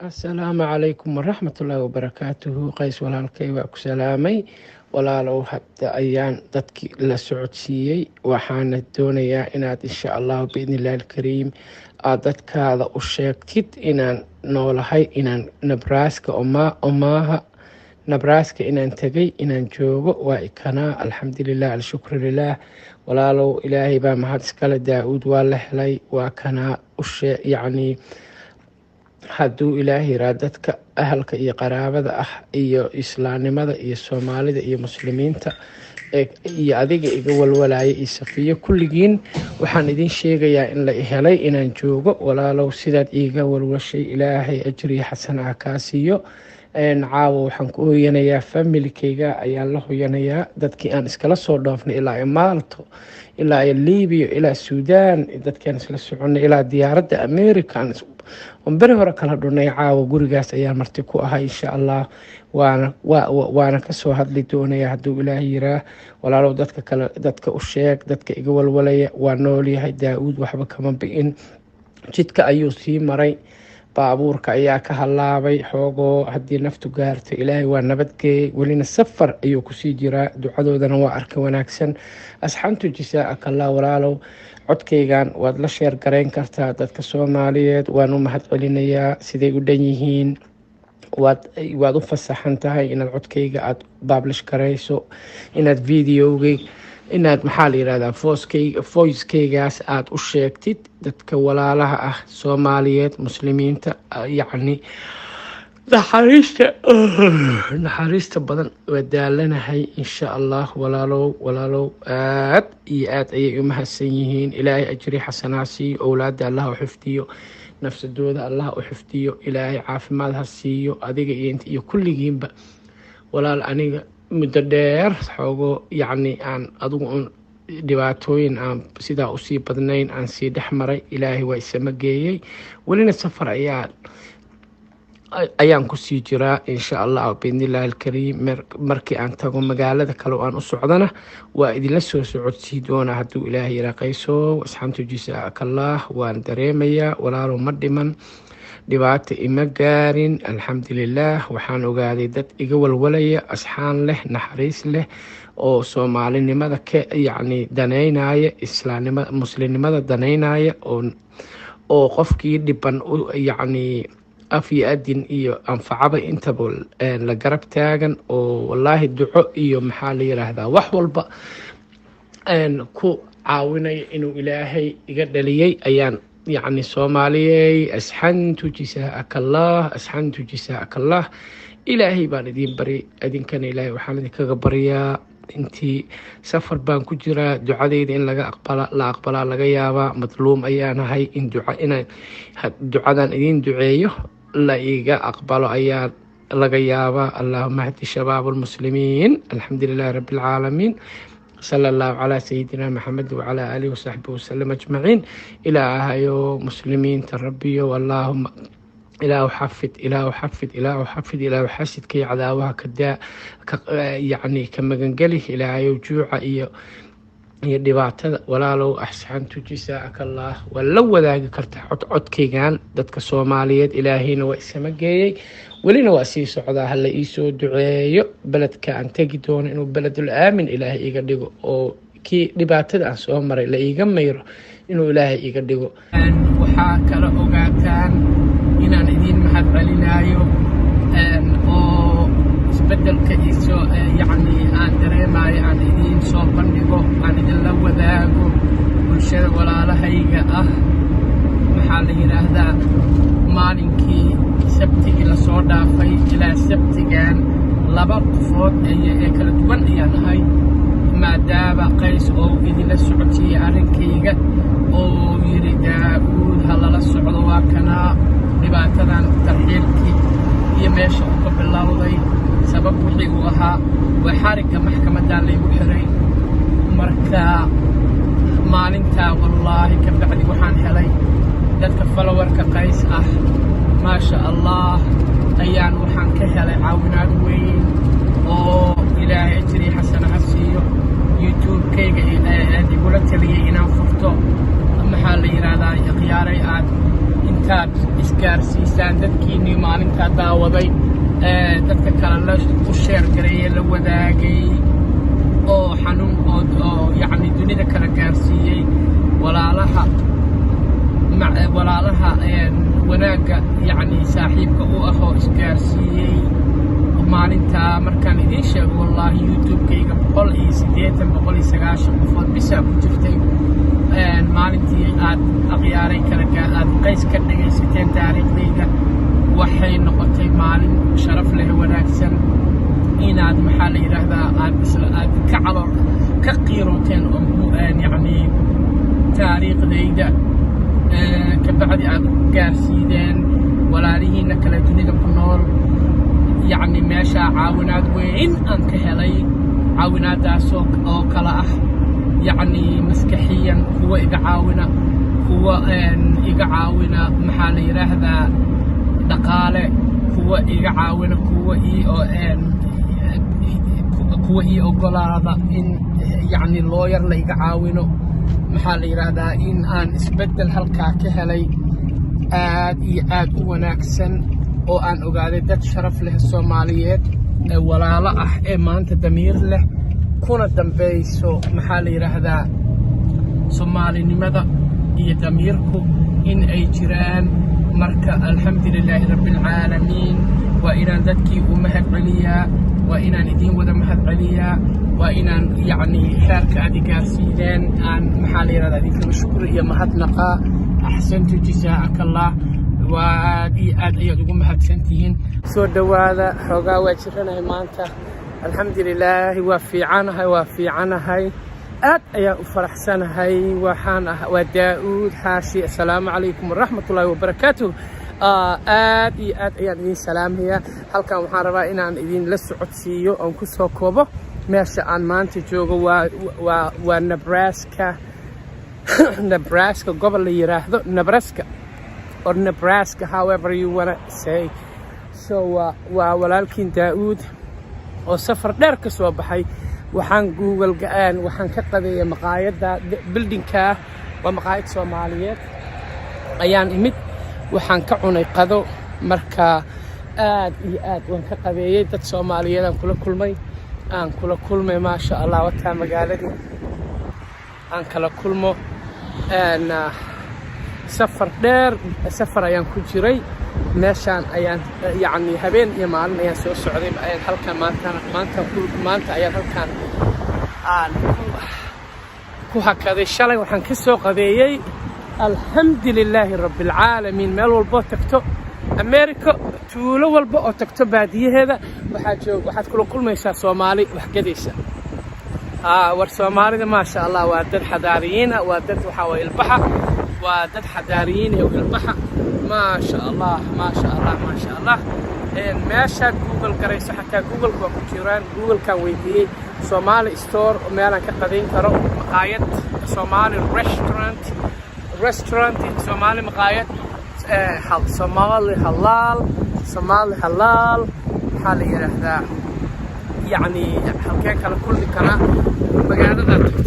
Asalaamu calaykum waraxmatullaahi wabarakaatuhu. Qays walaalkay, waa ku salaamay walaalow. Hadda ayaan dadkii la socodsiiyey, waxaana doonayaa inaad insha Allahu biidni illahi alkariim aada dadkaada u sheegtid inaan noolahay, inaan Nebraska, Omaha, Nebraska inaan tegay, inaan joogo. Waa ikanaa, alxamdulilah, alshukru lilah. Walaalow, Ilaahay baa mahad iskale. Daa-uud waa la helay, waa kanaa ushee. Yacnii hadduu Ilaah yiraa, dadka ahalka iyo qaraabada ah iyo islaamnimada iyo Soomaalida iyo Muslimiinta iyo adiga iga walwalaya iyo Safiyo, kulligiin waxaan idin sheegayaa in la helay, inaan joogo. Walaalow, sidaad iiga walwashay Ilaahay ajriyo xasanaha kaa siiyo. Caawa waxaan ku hoyanayaa familikayga ayaan la hoyanayaa, dadkii aan iskala soo dhoofnay ilaa Maalto, ilaa Libiya, ilaa Suudaan, dadkii aan isla soconay ilaa diyaaradda America on beri hore kala dhunay. Caawa gurigaas ayaan marti ku ahay insha Allah, waana kasoo hadli doonaya hadduu Ilaah yiraa. Walaalow, dadka kale dadka u sheeg, dadka iga walwalaya, waa noolyahay Daa-uud, waxba kama bi'in. Jidka ayuu sii maray, baabuurka ayaa ka halaabay xoogoo. Haddii naftu gaarto, Ilaahay waa nabadgeeyey, welina safar ayuu kusii jiraa. Ducadoodana waa arka wanaagsan. Asxaantu jisaa'akallah. Walaalow, codkaygan waad la share garayn kartaa dadka Soomaaliyeed, waan u mahad celinayaa siday u dhan yihiin. Waad u fasaxan tahay inaad codkayga aada publish garayso, inaad videogay, inaad maxaa la yirahdaa voicekaygaas aada u sheegtid dadka walaalaha ah Soomaaliyeed, Muslimiinta. Yacni naxariista badan waa daalanahay insha Allah. Walaalow, walaalow, aad iyo aad ayay u mahadsan yihiin. Ilaahay ajri xasanaa siiyo, owlaadda Allah u xifdiyo, nafsadooda Allah u xifdiyo, Ilaahay caafimaad ha siiyo adiga iyo kulligiinba. Walaal, aniga muddo dheer xoogo yacni aan adigu un dhibaatooyin aan sidaa usii badnayn aan sii dhex maray. Ilaahay waa isama geeyey, welina safar ayaan kusii jiraa insha Allah biidnillahi alkariim. Markii aan tago magaalada kale oo aan u socdana, waa idinla soo socodsii doonaa hadduu Ilaahay yaraqayso. Asxaamtu jisaakallah. Waan dareemayaa walaalo, ma dhiman, dhibaata ima gaarin, alxamdulilah. Waxaan ogaaday dad iga walwalaya, asxaan leh, naxariis leh, oo Soomaalinimada ka yacni daneynaya, islaamnimada, muslimnimada daneynaya, oo qofkii dhiban yacni af iyo adin iyo anfacaba intaba la garab taagan, oo wallaahi duco iyo maxaa la yiraahdaa wax walba ku caawinaya inuu Ilaahay iga dhaliyey ayaan yacni. Soomaaliyey, asxantu jisaa'akallah, asxantu jisaa'akallah. Ilaahay baan idiin bari, idinkana Ilaahay waxaan idinkaga baryaa, intii safar baan ku jiraa, ducadeyda in laga aqbala, la aqbalaa laga yaabaa. Madluum ayaanahay, in duca inaan ducadan idiin duceeyo la iga aqbalo ayaa laga yaabaa. Allahuma hdi shabaab almuslimiin. Alxamdu lilahi rabbi alcaalamiin, sala Allahu calaa sayidina Maxamed wacalaa aalihi wasaxbihi wasalam ajmaciin. Ilaahayo muslimiinta Rabbiyo, allaahuma Ilaahu xafid, Ilaahu xafid, Ilaahu xafid, Ilaahu xasidka iyo cadaawaha ka daa, yacni ka magangeli. Ilaahayow juuca iyo dhibaatada. Walaalow, axsantu jisaa'aka Allah. Waa la wadaagi kartaa codkaygan dadka Soomaaliyeed. Ilaahayna waa isama geeyey, welina waa sii socdaa. Hala iisoo duceeyo beledka aan tegi doono inuu beledul aamin Ilaahay iga dhigo, oo kii dhibaatada aan soo maray la iiga mayro inuu Ilaahay iga dhigo. Waxaa kala ogaataan inaan idiin mahad celinayo oo isbedelka isoo yacni aan dareemayo aan idiin soo bandhigo, aan idinla wadaago bulshada walaalahayga ah. Maxaa la yidhaahdaa, maalinkii Sabtigii lasoo dhaafay ilaa Sabtigan laba qofood ee kala duwan ayaan ahay, maadaama Qays oo idinla socodsiiyey arrinkayga oo yidhi Daa-uud ha lala socdo, waa kanaa dhibaatadan tarxiilkii iyo meesha uu ka bilowday, sabab wixii uu ahaa waa xarigga maxkamaddan laygu xiray. Marka maalintaa wallaahi ka bacdi waxaan helay dadka followerka Qays ah, maasha Allah, ayaan waxaan ka helay caawinaad weyn oo Ilaahay ajri xasana ha siiyo. YouTube-kayga aad igula taliyey inaan furto, maxaa la yidhaahdaa, ikhyaaray aad inta Intaad isgaarsiisaan dadkiinnii maalintaa daawaday, dadka kale la u share gareeyey, la wadaagay oo xanuun oo yacni dunida kala gaarsiiyey, walaalaha wanaagga yacni saaxiibka u ah oo isgaarsiiyey. Maalintaa markaan idiin sheego, wallaahi, YouTube-kayga 180, 190 qofood bisaa ku jirtay. Maalintii aad akhyaaray kala aad Qays ka dhegaysateen taariikhdayda, waxay noqotay maalin sharaf leh, wanaagsan, inaad, maxaa la yidhaahdaa, aad isla aad ka calool ka qiirooteen oo yacni taariikhdayda kabacdi aad gaarsiideen walaalihiinna kale dunida ku nool. Yacni meeshaa caawinaad weyn aan ka helay, caawinaadaasoo oo kale ah yacni maskaxiyan, kuwa iga caawina, kuwa iga caawina, maxaa la yidhaahdaa, dhaqaale, kuwa iga caawina, kuwa ii oggolaada in yacni lawyer la iga caawino, maxaa la yidhaahdaa, in aan isbeddel halkaa ka helay aad iyo aad u wanaagsan, oo aan ogaaday dad sharaf leh, Soomaaliyeed ee walaalo ah, ee maanta damiir leh, kuna dambayso, maxaa la yidhaahdaa, Soomaalinimada iyo damiirku in ay jiraan. Marka alxamdulilaahi rabbialcaalamiin, waa inaan dadkii u mahad celiyaa, waa inaan idiin wada mahad celiyaa, waa inaan yacni heerka aad i gaarsiideen aan, maxaa la yidhahdaa, idinkaga shukri iyo mahadnaqaa. Axsantu, jazaaka Allah, waa aad iyo aad ayaad ugu mahadsantihiin. Soo dhowaada. Xoogaa waa jiranahay maanta, alxamdulilaahi, waa fiicanahay, waa fiicanahay, aad ayaan u faraxsanahay. Waxaan ah waa Daa'uud Xaashi. Assalaamu calaykum waraxmatullaahi wabarakaatuh. Aad iyo aad ayaan idin salaamayaa. Halkan waxaan rabaa inaan idinla socodsiiyo oon ku soo koobo meesha aan maanta joogo. Waa Nebraska, Nebraska gobol la yiraahdo, Nebraska or Nebraska, however you wanna say. So waa walaalkiin Daa'uud oo safar dheer ka soo baxay. Waxaan Google ga-aan, waxaan ka qadeeyay maqaayadda buildingka, waa maqaayad Soomaaliyeed ayaan imid, waxaan ka cunay qado. Marka aad iyo aad waan ka qadeeyey, dad Soomaaliyeed aan kula kulmay, maasha Allah. Wataa magaaladii aan kala kulmo. Safar dheer, safar ayaan ku jiray. Meeshaan ayaan yacni habeen iyo maalin ayaan soo socday. Ayaan halkan maanta ayaan halkan aan ku hakaday. Shalay waxaan ka soo qadeeyey. Alxamdu lilaahi rabbi alcaalamiin. Meel walboo tagto America, tuulo walba oo tagto, baadiyaheeda waxaa joog, waxaad kula kulmaysaa Soomaali wax gadaysa. War Soomaalida, maasha Allah, waa dad xadaariyiin ah, waa dad, waxaa waye, ilbaxa, waa dad xadaariyiin ee ilbaxa. Maasha Allah, maasha Allah, maasha Allah. Meeshaad Google garayso, xataa Google waa ku jiraan. Googlekaan weydiiyey Somali store meelaan ka qadayn karo, maqaayad Somali, restaurant Somali, maqaayad Somali halaal, Somali halaal, maxaa la yidhaahdaa, yacni halkeen kala kulmi karaa magaalada tagta.